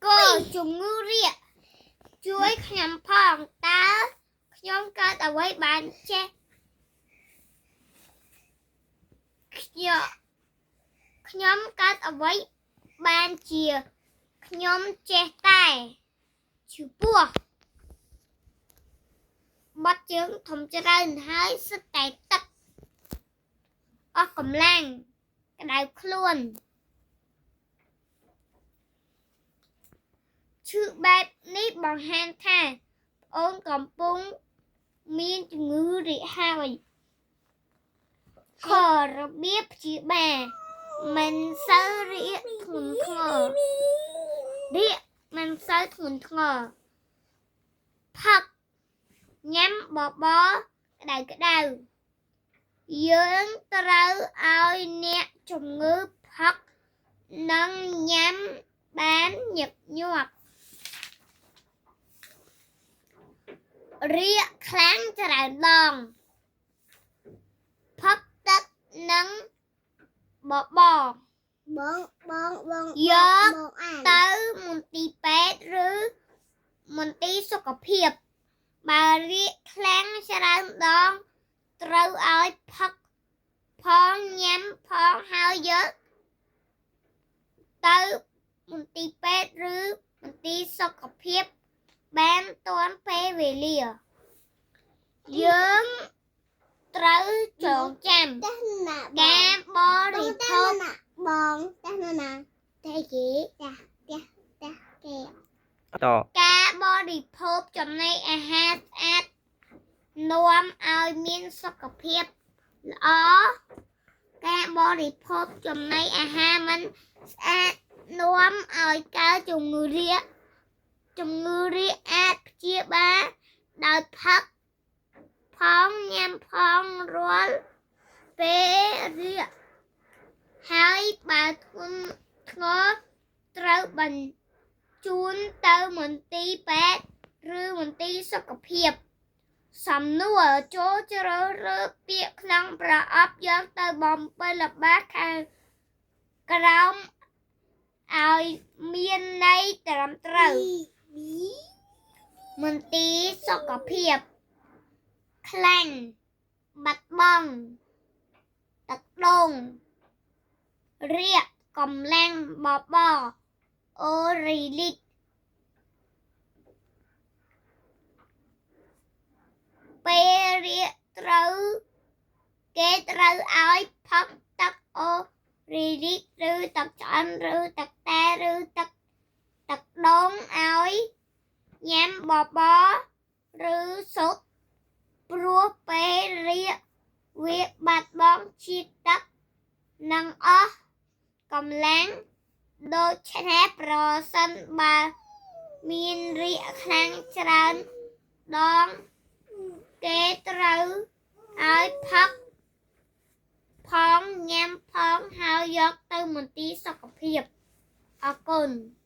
កជំងឺរាកជួយខ្ញុំផងតើខ្ញុំកើតអ្វីបានចេះខ្ញុំខ្ញុំកើតអ្វីបានជាខ្ញុំចេះតែឈឺពោះបត់ជើងធំច្រើនហើយសិតតែទឹកអស់កម្លាំងក្តៅខ្លួនឈឺបែបនេះបង្ហាញថាប្អូនកំពុងមានជំងឺរាកហើយខរបៀបព្យាបាលមិនសូវរាកធ្ងន់ធ្ងររាកមិនសូវធ្ងន់ធ្ងរផឹកញ៉ាំបបរក្តៅក្តៅយើងត្រូវឲ្យអ្នកជំងឺផឹកនិងញ៉ាំបានញឹកញាប់រាកខ្លាំងច្រើនដងផឹកទឹកនិងបបរ បងបងបង យក បងអាន ទៅមន្ទីរពេទ្យឬមន្ទីរសុខភាពបើរាកខ្លាំងច្រើនដងត្រូវឲ្យផឹកផងញ៉ាំផងហើយយកទៅមន្ទីរពេទ្យឬមន្ទីរសុខភាពបានទាន់ពេលវេលាយើងត្រូវចងចាំ ផ្ទះណាប កា ង របរិភោគ បងផ្ទះណាណា តែគេ ផ្ទះផ្ទះផ្ទះគេ ត ការបរិភោគចំណីអាហារស្អាតនាំឲ្យមានសុខភាពល្អការបរិភោគចំណីអាហារមិនស្អាតនាំឲ្យកើតជំងឺរាកជំងឺរាកអាចព្យាបាលដោយផឹកផងញ៉ាំផងរាល់ពេលរាកហើយបើធ្ងន់ធ្ងរត្រូវបញ្ជូនទៅមន្ទីរពេទ្យឬមន្ទីរសុខភាពសំណួរចូលជ្រើសរើសពាក្យក្នុងប្រអប់យកទៅបំពេញល្បះខាងក្រោមឲ្យមានន័យត្រឹមត្រូវ ប៊ី មន្ទីរសុខភាពខ្លាំងបាត់បង់ទឹកដូងរាកកម្លាំងបបរអូរីលីកពេលរាកត្រូវគេត្រូវឲ្យផឹកទឹកអូរីលីកឬទឹកឆ្អិនឬទឹកតែឬទឹកទឹកដូងឲ្យញ៉ាំបបរឬស៊ុតព្រោះពេលរាកវាបាត់បង់ជាតិទឹកនិងអស់កម្លាំងដូច្នេះប្រសិនបើមានរាកខ្លាំងច្រើនដងគេត្រូវឲ្យផឹកផងញ៉ាំផងហើយយកទៅមន្ទីរសុខភាពអរគុណ។